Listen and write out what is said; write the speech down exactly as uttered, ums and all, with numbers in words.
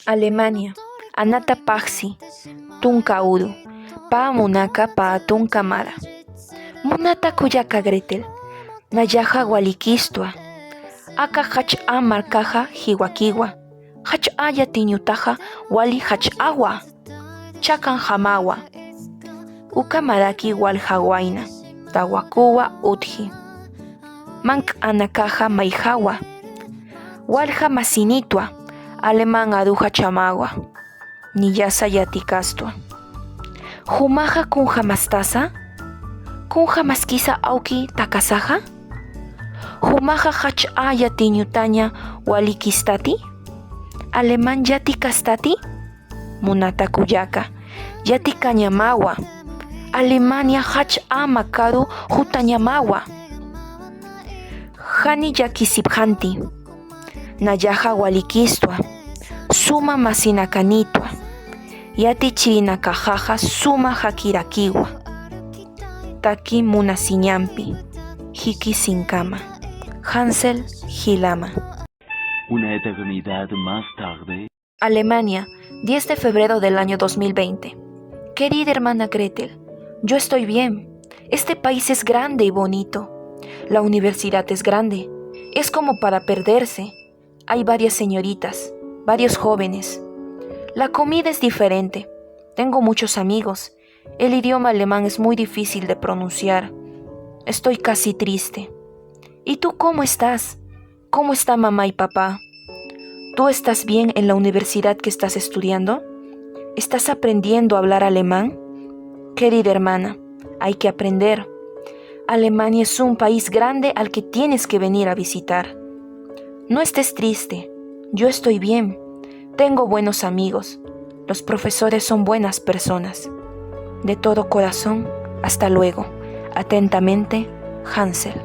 Alemania, anata pajsi, tunka uru, pä munaka pä tunka mara. Munata kullaka Gretel, nayaxa walikistwa. Aka jach'a markaxa jiwakiwa, jach'a yatiñutaxa wali jach'awa, chakanjamawa. Uka maraki walja wayna, tawakuwa utji. Manq'anakaxa mayjawa. Walja masinitwa, alemán aruxa chamawa. Niyasa yatikastwa. Jumaxa kunjamastasa? Kunjamaskisa awki takasaxa? Jumaxa jach'a yatiñutaña walikistati? Alemán yatikastati? Munata kullaka, yatikañamawa. Alemania jach'a makaru jutañamawa. Jani llakisipxanti. Nayaxa walikistwa. Suma masinakanitwa. Yatichirinakaxaxa suma jakirakiwa. Taki munasiñampi. Jikisinkama. Hansel Jilama. Una eternidad más tarde. Alemania, diez de febrero del año dos mil veinte. Querida hermana Gretel, yo estoy bien. Este país es grande y bonito. La universidad es grande. Es como para perderse. Hay varias señoritas, varios jóvenes. La comida es diferente. Tengo muchos amigos. El idioma alemán es muy difícil de pronunciar. Estoy casi triste. ¿Y tú cómo estás? ¿Cómo está mamá y papá? ¿Tú estás bien en la universidad que estás estudiando? ¿Estás aprendiendo a hablar alemán? Querida hermana, hay que aprender. Alemania es un país grande al que tienes que venir a visitar. No estés triste. Yo estoy bien. Tengo buenos amigos. Los profesores son buenas personas. De todo corazón, hasta luego. Atentamente, Hansel.